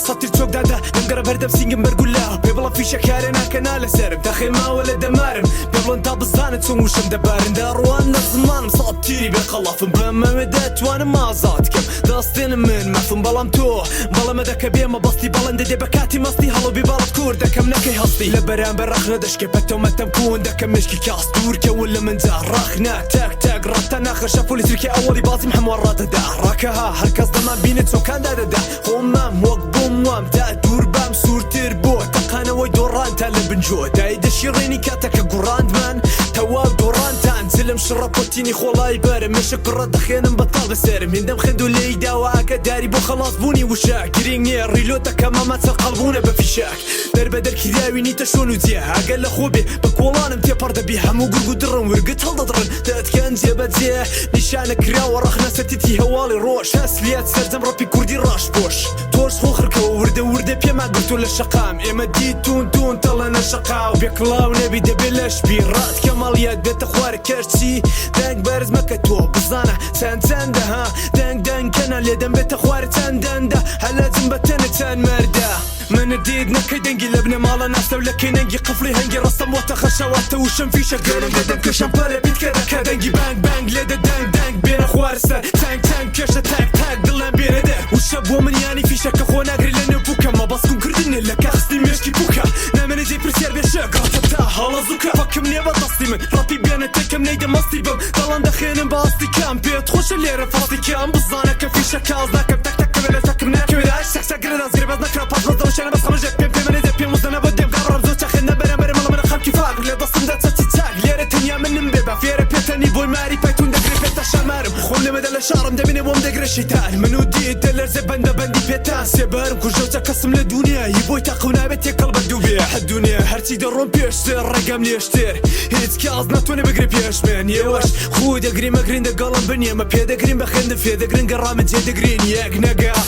سەتر چۆک دادا لەم گەڕە بەردەم سینگم بەر گوللە پێ بڵێن فیشەکارێ ناکەنا لەسەرم تاخێ ماوە لە دەمارم پێ بڵێن تا بزانن چۆن وشەم دەبارن دەڕوان لە زمانم سەد تیری بێ قەڵافم بمەوێ دەتوانم ئازاد کەم دەستێنم من مافم بەڵام تۆ بەڵێ مەدە کە بێ مەبەستی بەڵێن دەدێ بە کاتی مەستی هەڵۆ بی باڵت کورت دەکەم نەکەی هەستی لە بەرامبەر ڕەخنە دەشکێ پەتە و مەتەم کون دەکەم مێشکی کاس دوور کەون لە من جا ڕەخنە تەک تەک ڕەتە ناخە شەپۆلی ترکی ئەوەڵی بازیم هەمووان ڕادەدا ڕاکەها هەرکەس دەمان بینێت چۆکان دادەدا خۆمام وەک بۆم وام تا دوور بام سوورتر بۆ تەقانەوەی دۆڕانتان لە بنجۆ دای دەشیڕێنی کاتەکە گوڕاندمان تەواو دۆڕانتان جلم شڕە پۆتینی خۆڵای بەرم مشک پڕە دەخێنم بەتاڵ بەسەرم هیندەم خوێند و لێی داوە ئاگاداری بۆ خەڵاس بوونی وشە گرینگ نییە ڕیلۆت دەکەم ئەمە سەرقاڵبوونە بە فیشەک دەربەدەر کراوی نیتە شۆن و جێ ئەگەر لە خۆ بێ بە کۆڵانم تێپەڕ دەبی هەموو گورگ و دڕن ورگت هەڵدەدڕن دەتکەن جێبەجێ نیشانە کراوە ڕەخنە سەتیتی هەواڵی ڕۆژ تەسلیەت سەرجەم ڕەپی کوردی ڕەش پۆش تۆش خۆ خڕکەوە وردە وردە پێمان گرتووە لە شەقام ئێمە دیتوون توون تەڵەنە شەقاو بێ کڵاو نەبی دەبێ لەش بی ڕات کەماڵیات بێتە خوار کەرچی دەنگ بەرز مەکە تۆ بزانە چەند چەندە ها دەنگ دەنگ کەنە لێدەم بێتە خوار چەندەندە هەلەجم بە تەنە چەند مەردە منت دیت نەکەی دەنگی لە بنەماڵە ناسەو لە کەی نەنگی قفڵی هەنگی ڕەستەم واتە خەشەواتە وشەم فیشە گەرم دەدەم کەشەم پەرە بیت کە دەکە دەنگی بانگ بانگ لێدە دەنگ دەنگ بێنە خوار سەر تانگ تانگ کێشە تاک تاک دڵیان بێنە دەر وشە بۆ من یانی فیشە کە خۆ ناگری لە نێو پوکە مەبەست کون کردنێ لە کە خستنی مێشکی پوکە نامێنێ جێی پرسیار بێ شک ڕەتە تا هەڵە زووکە فەکم نیە بە دەستی من ڕەپی بێنە تێکەم نەیدە مەستی بم دەڵان دەخێنم بە ئاستی کام پێت خۆشە لێرە فەستی کام بزانە کە فیشە کاز ناکەم تەک تەک کەوێ لە تەکم ناکەوێ داعش تەک تەک گرە داس گرە بەس نەکرا پاس بەس دەوشێنە بەس خەمە ژێر پێم پێمە نێ دێ پێم وزە نەبۆ دێم دابڕم زۆر چاخێ نە بەرامبەرم ئەڵێ منە خەڵکی فاک لە دەستم دا چەکی چاک لێرە تەنیا منم بێ با فێرە پێتەنی بۆی ماری پایتون دەگرێ پێتە شامارم خۆم لێمەدە لە شاڕم دەبینێ بۆم دەگرێ شەیتان من و دیت دەلەرزێ بەندە بەندی پێتان سێبەرم کوژەو چە کەسم لە دونیا هی بۆی تاقەو نابێت تێکەڵ بە دوو بێ حەد دونیا هەرچی دەڕۆم پێشتر ڕێگام لێشتر هیچ کاس ناتوانێ بگرێ پێش من ئێوەش خوو دەگرین مەگرین دەگەڵم بن ئێمە پێدەگرین بە خوێندن فێدەگرن گەڕامن جێدەگرین یەک نەگا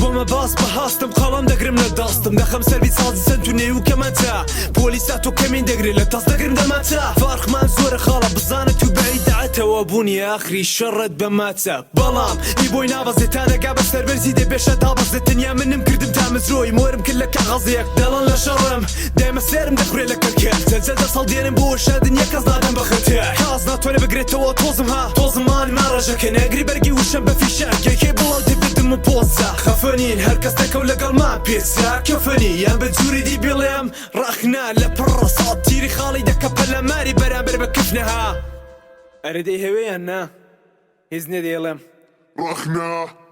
بۆمە باس بە هاستم قەڵەم دەگرم لە دەستم دەخەم سەر بیت سازی چەند و نێو کەمانچە پۆلیسا تۆ کەمین دەگرێ لە دەست دەگرم دەمانچە فارقمان زۆرە خاڵە بزانە تو بەعید دەعەتەوە بوونی ئاخری شەڕت بە ماچە بەڵام ئی بۆی نابەزێ تا نەگا بە سەربەرزی دەبێ شە دابەزێ تەنیا منم کردم تامەزرۆی مۆرم کرد لە کاغەزێک دەڵێن لە شەڕم دایمە سێرم دەخورێ لە کەلکەل جەل جەل دەست هەڵدێنم بۆ وەشاندن یەک کەس نادەم بە خەتەر کاس ناتوانێ بگرێتەوە تۆزم ها تۆزم ماڵی ماڕێژەکە ناگری بەرگی وشەم بە فیشەک کەی بڵاو دەبێتم و پۆزە خەفەنین هەر کەس دەکەو لەگەڵمان پێچا کەفەنی یان بە جوری دی بڵێم ڕەخنە لە پڕە ساڵ تیری خاڵی دەکە پەلاماری بەرامبەر بە کفنەها ئەرێ دەیهەوێ یان نا هیچ نیە دەیڵێم. ڕەخنە.